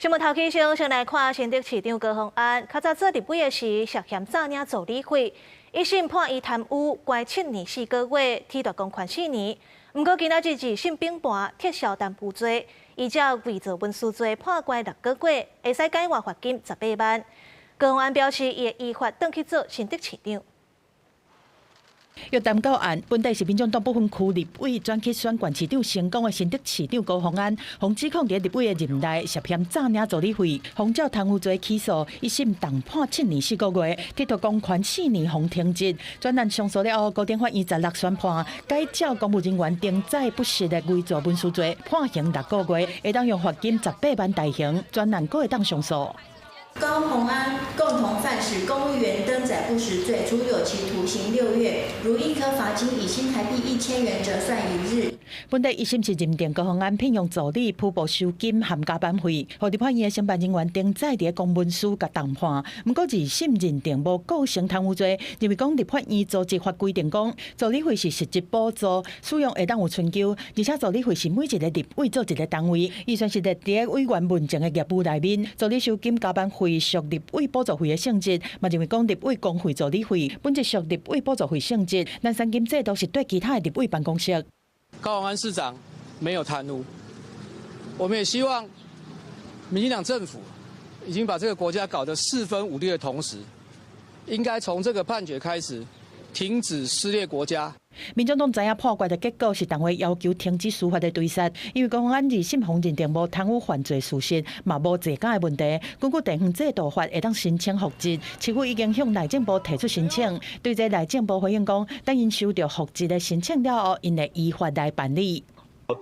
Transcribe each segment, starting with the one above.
新聞頭起先，先來看新竹市長高虹安，較早做立委的時，涉嫌詐領助理費，一審判伊貪污，關7年4個月，褫奪公權4年。毋過今仔日二審並判撤銷貪污罪，依照偽造文書罪判關6個月，會使改罰罰金18萬。高虹安表示，伊會依法轉去做新竹市長。約談到案，本底是民眾黨不分區立委轉去選縣市長成功的新竹市長高虹安，予指控佇立委的任內涉嫌詐領助理費，予照貪污罪起訴，一審重判7年4個月，褫奪公權4年，予停職。專案上訴了後，高等法院16宣判，改照公務人員登載不實的偽造文書罪，判刑6個月，會當用罰金18萬代刑。專案閣會當上訴。高虹安共同犯使公務員登載不實罪，處有期徒刑6月，如一科罰金以新台幣1000元折算一日。本底一審是認定高虹安聘用助理、虛報收金含加班費，予立法院的承辦人員登載佇公文書共重判。毋過二審認定無構成貪污罪，認為講立法院組織法規定講助理費是實質補助，使用會當有春秋，而且助理費是每一個立委做一個單位，預算是列佇委員文件的業務內面，助理收金加班費屬立委補助費的性質，嘛認為講立委公費助理費本質屬立委補助費性質，咱三金制度是對其他的立委辦公室。高虹安市長沒有貪污，我們也希望民進黨政府已經把這個國家搞得四分五裂的同時，應該從這個判決開始停止撕裂國家。民眾黨知影判決的結果是黨會要求停止司法的對策，因為高虹安二審予認定無貪污犯罪事實，嘛無坐監的問題。根據地方制度法，會當申請復職，市府已經向內政部提出申請。對這內政部回應講，等𪜶收著復職的申請了後，𪜶會依法來辦理。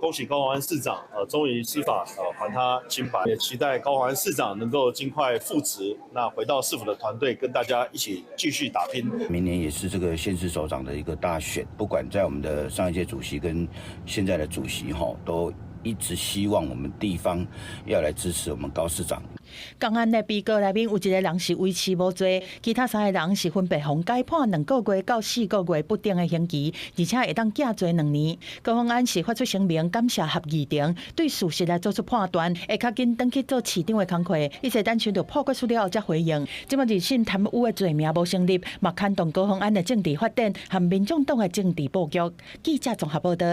恭喜高虹安市長，終於司法還他清白，也期待高虹安市長能夠盡快復職，那回到市府的團隊，跟大家一起繼續打拼。明年也是這個縣市首長的一個大選，不管在我們的上一屆主席跟現在的主席，哈，都一直希望我們地方要來支持我們高市長。共案的被告內面有一個人是維持無罪，其他三個人是分別予改判2個月到4個月不等的刑期，而且會當減罪2年。高虹安是發出聲明感謝合議庭對事實來做出判斷，會較緊轉去做市長的工課。伊說等收著判決書了後才回應。這擺二審貪污的罪名無成立，嘛牽動高虹安的政治發展和民眾黨的政治布局。記者綜合報道。